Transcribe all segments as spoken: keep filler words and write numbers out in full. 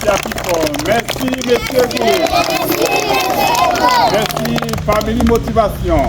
Mèsi, mesye Gou. Mèsi, Family Motivation.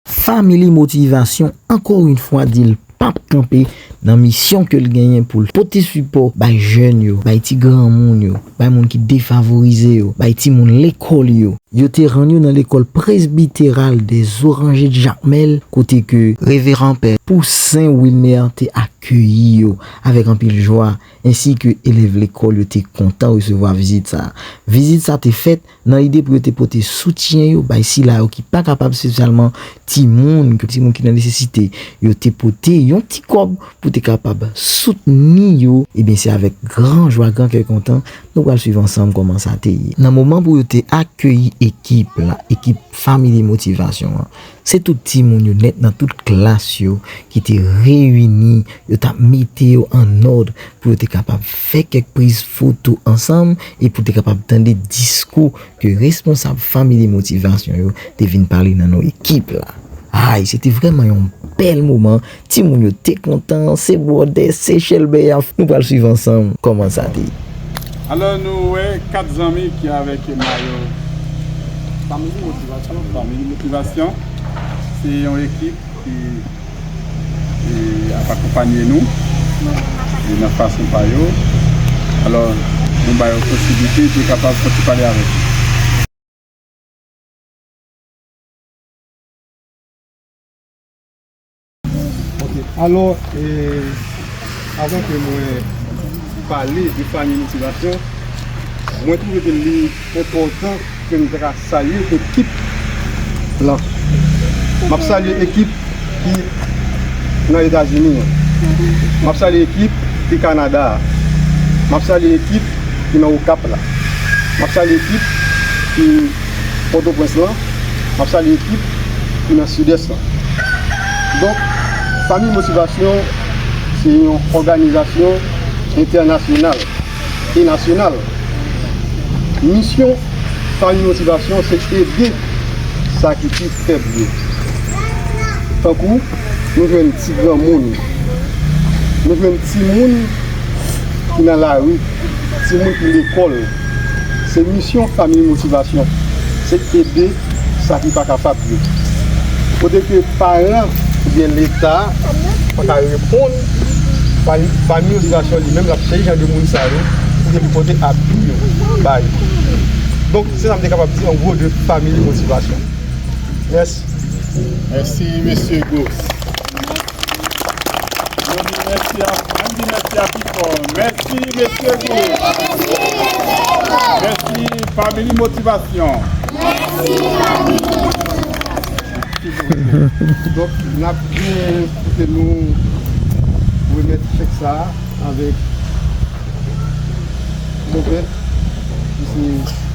Family Motivation, ankò yon fwa, di l p ap kanpe nan misyon ke l genyen pou l pote sipò bay jèn yo, bay ti granmoun yo, bay moun ki defavorize yo, bay timoun lekòl yo. Yo te rann yo nan lekòl presbiteral des Orangers de Jakmèl, kote ke Reveran Pè Poussin Wilner te akeyi yo avèk anpil jwa, ensi ke elèv lekòl yo te kontan resevwa vizit sa a. Vizit sa te fèt nan lide pou yo te pote soutyen yo bay sila yo ki pa kapab, espesyalman timoun, timoun ki nan nesesite. Yo te pote yon ti kòb pou te kapab soutni yo. Ebyen, se avèk gran jwa, gran kè kontan, nou pral swiv ansanm kòman sa te ye. Nan moman pou yo te akeyi ekip la, ekip Family Motivation an, se tout timoun yo nèt nan tout klas yo ki te reyini, yo t ap mete yo an òd pou yo te kapab fè kèk priz foto ansanm e pou te kapab tande diskou ke responsab Family Motivation yo te vin pale nan non ekip la. Ay, se te vrèman yon bèl moman. Timoun yo te kontan, se bwòdè, se chèlbè, nou pral swiv ansanm kòman sa te ye. Alò, nou wè kat zanmi ki avèk mayo Family Motivation. Family Motivation. Se yon ekip ki, e, ap akonpanye nou, e, nan fason pa yo. Alò, nou ba yo posiblite de kapab sòti pale avèk yo. Ok, alò, e, avan ke mwen pale de Family Motivation, mwen twouve ke li enpòtan ke nou ta ka salye ekip lan. M ap salye ekip ki nan Etazini an. M ap salye ekip ki Kanada a. M ap salye ekip ki nan Okap la. M ap salye ekip ki Pòtoprens lan. M ap salye ekip ki nan Sidès lan. Donk, Family Motivation se yon òganizasyon entènasyonal e nasyonal. Misyon Family Motivation se ede sa ki pi fèb yo. Tankou, nou jwenn ti granmoun, nou jwenn timoun ki nan lari, timoun ki lekòl. Se misyon Family Motivation, se ede sa ki pa kapab yo. Kote ke paran oubyen Leta pa ka reponn, Family Motivation li menm l ap chèche jan de moun sa yo pou ke li pote apui yo ba yo. Donk, se sa m te kapab di an gwo de Family Motivation. Mèsi. Mèsi, mesye Gou. Yo di mèsi a, ann di mèsi a pi fò. Mèsi, mesye Gou. Mèsi, Family Motivation. Donk, n ap byen koute nou remèt chèk sa a avèk monpè, ki se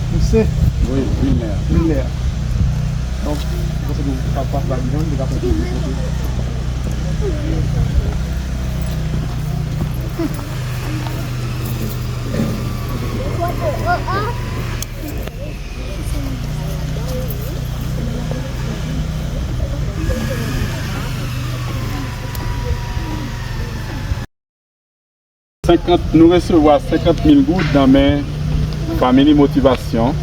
Poussin. Wi, Wilner. Wilner. Donk, mwen panse ke w pa, pa, pa pran yon, li ka fè yon ti kote. Senkant, nou resevwa senkant mil goud nan men Family Motivation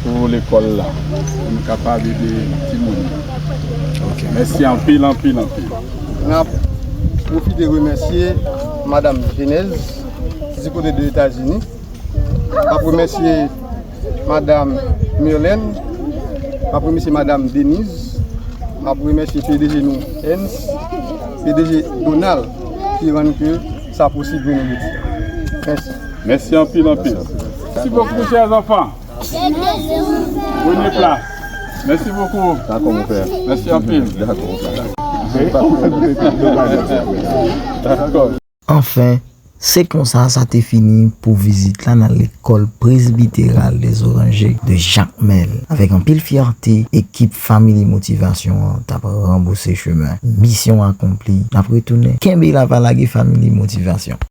pou lekòl la, pou nou kapab ede timoun yo. Ok. Mèsi anpil, anpil, anpil. N ap pwofite remèsye Madam Genèse, ki di kote de Etazini. M ap remèsye Madam Mirlène, m ap remèsye Madam Denise, m ap remèsye P D G nou, Hans, P D G Donald, ki rann ke sa posib jounen jodi a. Mèsi. Mèsi anpil, anpil. Mèsi bokou, chè zanfan. Prenez place. Mèsi bokou. Dakò, mon frè. Mèsi anpil. Dakò, mon frè. Dakò. Anfen, se konsa sa te fini pou vizit la nan lekòl presbiteral des Orangers de Jacmel. Avèk anpil fyète, ekip Family Motivation an t ap ranbouse chemen. Misyon akonpli. N ap retounen. Kenbe la, pa lage Family Motivation.